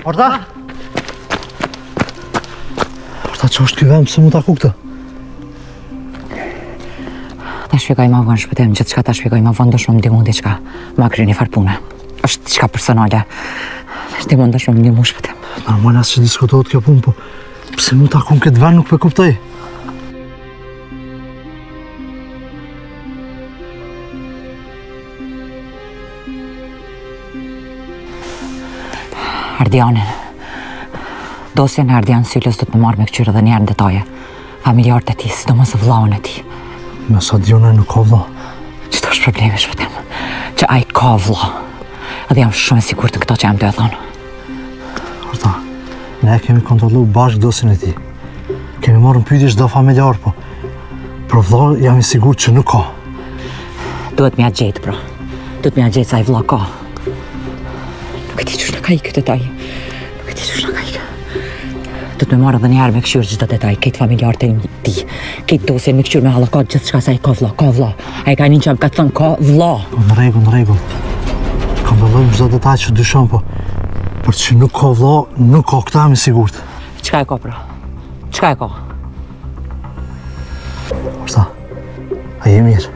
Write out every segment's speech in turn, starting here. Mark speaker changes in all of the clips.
Speaker 1: Arta? Arta, që është ky vend, pse m'u taku këtu?
Speaker 2: Ta shpjegoj ma vonë, Shpëtim, gjithçka ta shpjegoj ma vonë, dush me më ndihmu diçka. Ma kry një farë pune. është diçka personale. Ndihmu, dush me më ndihmu, Shpëtim.
Speaker 1: Normal as që diskutohet kjo punë, po pse m'u taku në këtë vend nuk pe kuptoj.
Speaker 2: Ardianin. Dosjen e Ardian Sylës do të më marrë me këqyrë edhe njëherë në detaje. Familjarët e tij, sidomos vllaun e tij.
Speaker 1: Me sa di unë nuk ka vlla.
Speaker 2: Qëto është problemi, Shpëtim? Që ai ka vlla. Edhe jam shumë e sigurt në këto që jam tu e thonë.
Speaker 1: Arta, ne e kemi kontrollu bashkë dosjen e tij. Kemi marrë në pyetje çdo familjar, po për vlla jam i sigurt që nuk ka.
Speaker 2: Duhet m'ia gjetë, pra. Duhet m'ia gjetë se ai vlla ka. Nuk e di qysh na ka ikë detaj. Nuk e di qysh na ka ikë. Duhet me marrë edhe njëherë me kqyrë çdo detaj, krejt familjarët e tij, krejt dosjen me kqyrë me hallakatë gjithçka se ai ka vlla, ka vlla. Ai ka një që më ka thënë ka vlla.
Speaker 1: Po në rregull, në rregull. Kontrollojmë çdo detaj që dyshon, po për që nuk ka vlla, nuk ka këta jam i sigurt.
Speaker 2: Çka e ka pra? Çka e ka?
Speaker 1: Arta, a je mirë?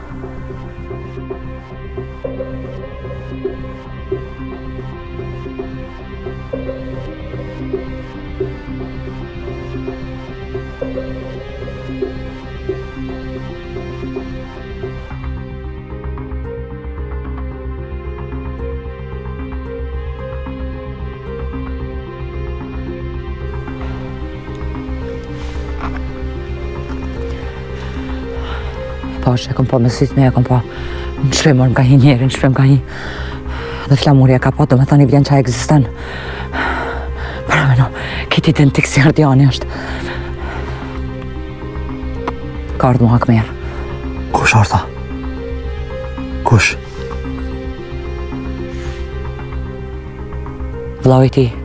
Speaker 2: Po, e kom pa me sytë mi, e kom pa. Në shpi më ka hi njeri, në shpi më ka hi. Dhe Flamuri e ka pa, domethonë i vjen që ekziston. Parameno, krejt identik si Ardiani është. Ka ardhë m'u hakmerr.
Speaker 1: Kush Arta? Kush?
Speaker 2: Vllau i tij.